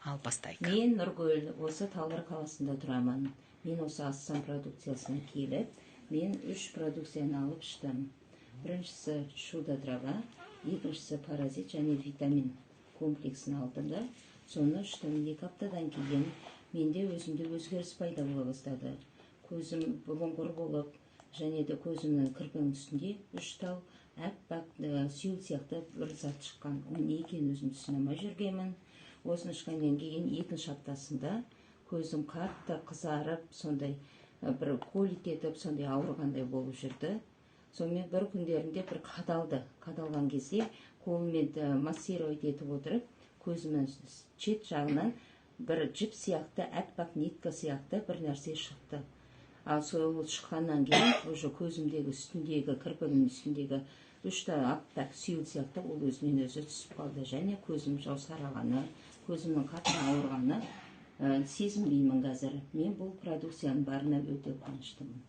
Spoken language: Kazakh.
Ал, бастайық. Мен Нұргүл, осы Талғар қаласында тұрамын. Мен осы Ассан продукциясына келіп, мен үш продукцияны алып іштім. Біріншісі чудо трава, екіншісі паразит және витамин комплексін алдым да, соны іштім. 2 аптадан кейін менде өзімде өзгеріс пайда бола бастады. Көзім бұлыңғыр болып, және де көзімнің, кірпігінің үстінде үш тал аппақ сүйел сияқты бір зат шыққан. Оның не екенін өзім түсіне алмай жүргенмін. Осыны ішкеннен кейін екінші аптасында көзім қатты қызарып, сондай бір колить етіп, сондай ауырғандай болып жүрді. Сонымен, бір күндерінде бір қадалды. Қадалған кезде қолыммен массировать етіп отырып, көзімнің шет жағынан бір жіп сияқты, аппақ нитка сияқты бір нәрсе шықты. Ал сол шыққаннан кейін уже көзімдегі үстіндегі, кірпігімнің үстіндегі үш аппақ сүйел сияқты, ол өзінен өзі түсіп қалды. Және көзім жаусарағаны, көзімнің қатты ауырғаны сезінбеймін қазір. Мен бұл продукцияның барына өте қуаныштымын.